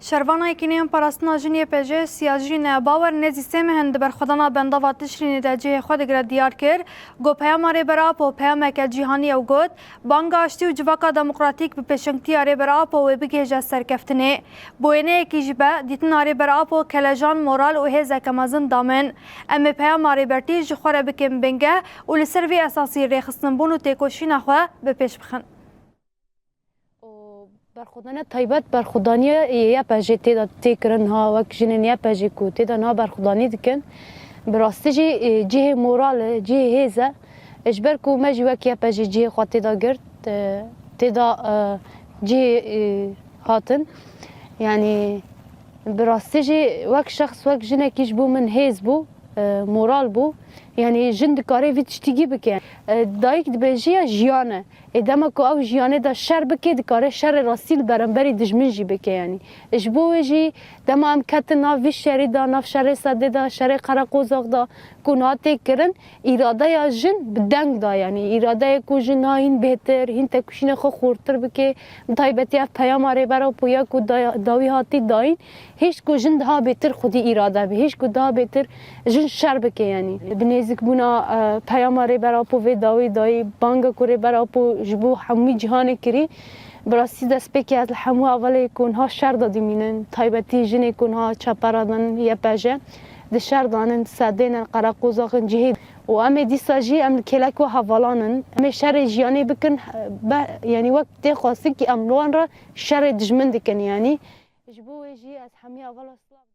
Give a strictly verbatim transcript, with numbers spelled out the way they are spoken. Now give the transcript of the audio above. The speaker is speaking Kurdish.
Şervana Yekîneyên Parastina Jin Y P J, Siyajî Nebawer nêzî sê meh in di berxwedana bendava Tişrînê de cihê xwe digire diyar kir, ku peyama Rêber Apo peyameke cîhanî ye û got, banga aştî û civaka demokratîk bi pêşengtiya Rêber Apo wê bigihêje serkeftinê. Bi wêneyekî jî be, dîtina Rêber Apo kelejan, moral û hêzeke mezin da min. Em ê peyama Rêbertî ji xwe re bikin bingeh û li ser vê esasî rêxistinbûn û têkoşîna xwe bi pêş bixin. û berxwedane taybet berxwedaniye Y P J tê de tê kirin ha wek jinên Y P J ku tê de niha berxwedanî dikin. Bi rastî jî, e, cihê moral e, cihê hêz e. E, ji ber ku me jî wek Y P J cihê xwe tê de girt, e, tê de, e, cihê, e, hatin. Yanî bi rastî jî wek şexs, wek jinekî ji bo min hêz bû, e, moral bû. Yanî jin dikare vî tiştîgî bike. E, dayik dibêje ya jiyan e. Ê dema ku ew jiyanê de şer bike, dikare şerê rastî li beramberî dijmin jî bike yanî. Ji bo wê jî dema em ketin nav vî şerî de, nav şerê Sedê de, şerê Qereqozax de ku niha tê kirin, îradeya jin bi deng da yanî. Îradeyê ku jin niha hîn bêhtir, hîn têkoşîna xwe xurtir bike. Bi taybetî ev peyama Rêber Apo ya ku da-, dawî hatî dayîn, hêşt ku jin daha bêtir xwedî îrade be, hêşt ku daha bêtir jin şer bike yanî. Bi nêzîkbûna, e, peyama Rêber Apo vê dawî dayî, banga ku Rêber Apo ji bo hemû cîhanê kirî, bi rastî destpêkê ez li hemû hevalê ku niha şer de dimînin, taybetî jinê ku niha çepera din Y P J, di şer de nin, Sedê ne, Qereqozax in, cihê. Û em ê dîsa jî em li kêlek we hevalan in. Em ê şerê jiyanê bikin, be, yanî wek tê xwestin kî em li wan re şerê dijmin dikin yanî. Ji bo wê jî ez hemî hevala silav